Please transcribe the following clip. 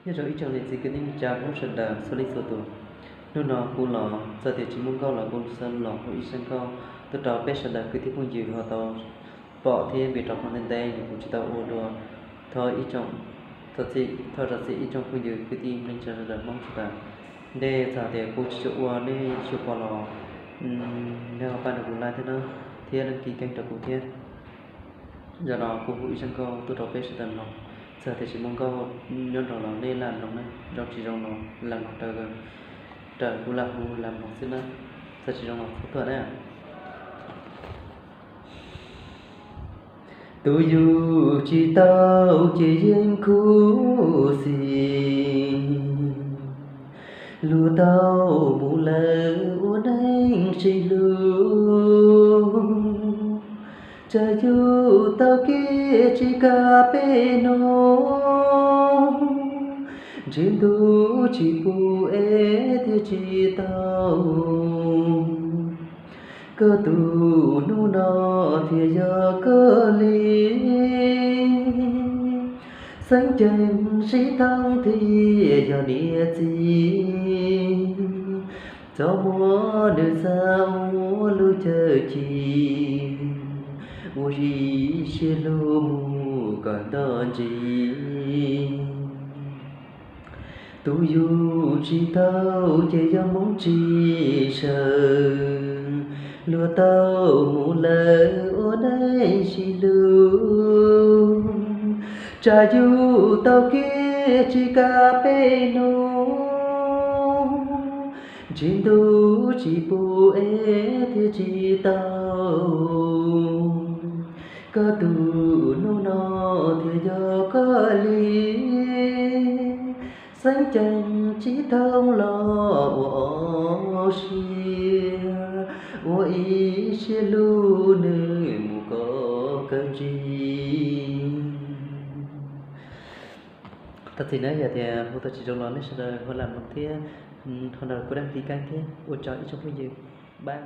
Nyob zoo ib tsoom niam txiv kwv tij neej tsa Hmoob sawv daws txhua leej txhua tus. Hnub no kuv los txawm tias tsis muaj nkauj los kuv xav los hu ib zaj nkauj tuaj rau peb sawv daws kwv tij phooj ywg ho tau pom thiab npaj rau qhov ntev ntev kuv tsis tau ua dua. Thov ib tsoom, thov zam txim ib tsoom phooj ywg kwv tij neej tsa sawv daws Hmoob sawv daws. Ntej txog tias kuv tsis tshua ua nej tsuas pom los nej ho pab nrog kuv like thiab na, thiab đăng ký kênh rau kuv thiab. Zaum no kuv hu ib zaj nkauj tuaj rau peb sawv daws mloog. Txawm tias tsis muaj nkauj nyob nrog los nej lam mloog na, zoo tsis zoo los lam mloog raws, raws kuv lam hu lam mloog xwb na. Txawm tsis zoo los txhob thuam na. Tus yug tsis tau ces yeej khuv xim, luag tau mus lawm ua neej sib hlub. Tsam yug tau kev tsis kam peb hnub, ntsib ntuj tsis pub es thiaj tsis tau. Koj tus hnub no thiaj yog koj li, xeeb ceem sib thooj thiaj yog niam txiv. Txoj muag nws xav ua lub chaw ci, ua ib siab hlub mus kom nto ntsis. Tus yug tsis tau ces yog Hmoob tsis sawv, luag tau mus lawm ua neej sib hlub. Tsam yug tau kev tsis kam peb hnub, ntsib ntuj tsis pub es thiaj tsis tau. Koj tus hnub no thiaj yog koj li, xeeb ceem sib thooj los ua siab, ua ib siab hlub nws mus kom kawg ntsis. Thov txim na, yog tias hu tau tsis zoo los nej sawv daws ho lam mloog thiab, ho nrog kuv đăng ký kênh thiab. Ua tsaug ib tsoom phooj ywg, bye.